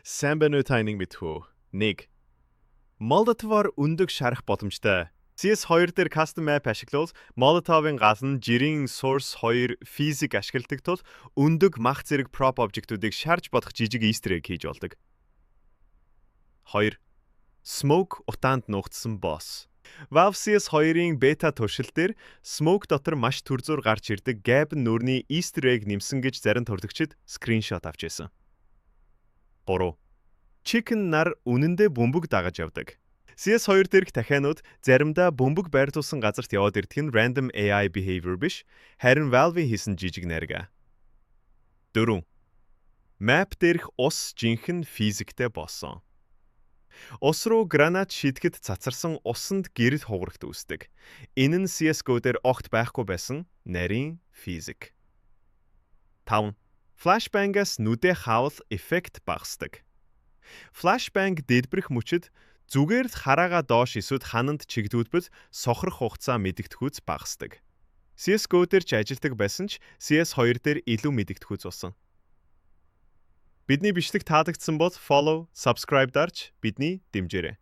Сайн байна уу, та энийг мэдэх үү? 1. Молотовоор өндөг шарах боломжтой. CS2 дээр custom map ашиглавал Molotov-ын гал нь жирийн Source 2 физик ашигладаг тул өндөг, мах зэрэг prop object-уудыг шарж бодох жижиг easter egg хийж болдог. 2. Smoke утаанд нуугдсан boss. Valve CS2-ын бета туршилт дээр Smoke дотор маш түр зуур гарч ирдэг Gaben нүүрний easter egg нэмсэн гэж зарим турлагчид screenshot авч байсан. 3. Chicken нар үнэндээ бөмбөг дагаж явдаг. CS2 дээрх тахианууд заримдаа бөмбөг байрлуулсан газарт яваад ирдэг нь random AI behavior биш, харин Valve-ийн хийсэн жижиг найрга. 4. Map дээрх ус жинхэнэ физиктэй болсон. Ус руу гранат шидэхэд цацарсан усанд гэрэл хугарагт үүсдэг. Энэ нь CS:GO дээр огт байхгүй байсан нарийн физик. 5. Flashbang-аас нүдээ хаавал эффект багасдаг. Flashbang дэлбэрэх мөчид зүгээр л хараагаа доош эсвэл хананд чигдүүлбэл сохрох хугацаа мэдэгдэхүйц багасдаг. CS:GO дээр ч ажилладаг байсан ч CS2 дээр илүү мэдэгдэхүйц болсон. Бидний бичлэг таалагдсан бол follow, subscribe дарж биднийг дэмжээрэй.